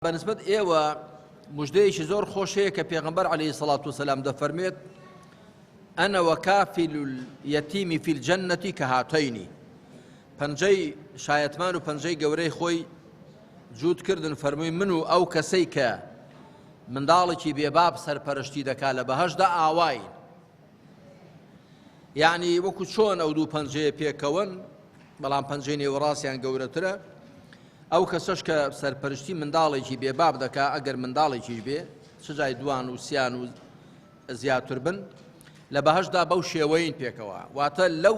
بەنسبەت ئێوە مژدەیەکی زۆر خۆش هەیە کە پێغەمبەر عەلەیهی سەڵات وسەلام دەفەرموێت ئەنە وەکافل اليتیم فی الجنة کەهاتەینی پەنجەی شایەتمان و پەنجەی گەورەی خۆی جووت کردن فەرمووی من و ئەو کەسەی کە منداڵێکی بێباب سەرپەرشتی دەکا لە بەهەشدا ئاواین یعنی وەکو چۆن ئەو دوو پەنجەیە پێکەوەن بەڵام پەنجەی نێوەڕاستیان گەورەترە ئەو کەسەش کە سەرپەرشتی منداڵێکی بێباب دەکا ئەگەر منداڵێکیش بێ چ جای دوان و سیان و زیاتر بن لە بەهشدا بەو شێوەین پێکەوە واتە لەو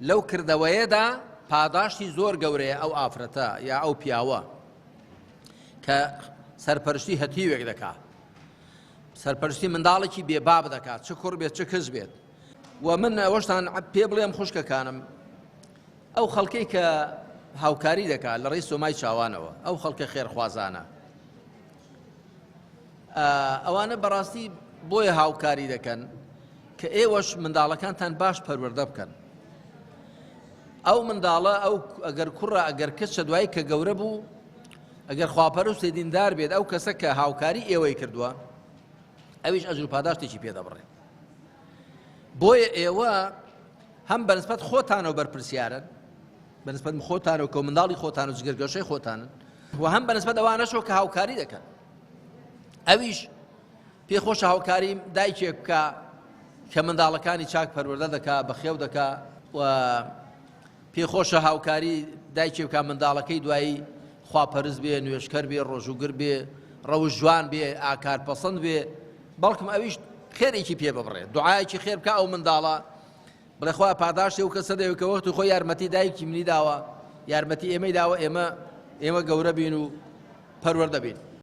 لەو کردەوەیەدا پاداشتی زۆر گەورەیە ئەو ئافرەتە یا ئەو پیاوە کە سەرپەرشتی هەتیوێک دەکا سەرپەرشتی منداڵێکی بێ باب دەکات چ کوڕ بێت چ کچ بێت و من ئەوەشتان پێ بڵێم خوشکەکانم ئەو خەڵکەی کە هاوکاری دەکات لە ڕێی سۆمای چاوانەوە ئەو خەڵکە خێرخوازانە ئەوانە بەڕاستی بۆیە هاوکاری دەکەن کە ئێوەش منداڵەکانتان باش پەروەردە بکەن ئەو منداڵە ئەو ئەگەر کوڕە ئەگەر کچە دوایی کە گەورە بوو ئەگەر خواپەرستی دیندار بێت ئەو کەسە کە هاوکاری ئێوەی کردووە ئەویش ئەجر و پاداشتێکی پێ دەبڕێت بۆیە ئێوە هەم بەنسبەت خۆتانەوە بەرپرسیارن بەنسبەت خۆتان و کە منداڵی خۆتان و جگەرگەشەی خۆتانن و هەم بەنسبەت ئەوانەشەوە کە هاوکاری دەکەن ئەویش پێ خۆشە هاوکاری دایکێک بکە کە منداڵەکانی چاک پەروەردە دەکا بەخێو دەکا و پێ خۆشە هاوکاری دایکێ بکا منداڵەکەی دوایی خواپەرست بێ، نوێژکەر بێ، ڕۆژووگر بێ، ڕەوشت جوان بێ، ئاکار پەسەند بێ، بەڵکم ئەویش خێرێکی پێ ببڕێ، دوعایەکی خێر بکا ئەو منداڵە بڵێ خوا پاداشتی ئەو کەسە دەوێت کە وەختی خۆی یارمەتی دایکی منی داوە، یارمەتی ئێمەی داوە، ئێمە ئێمە گەورە بین و پەروەردە بین.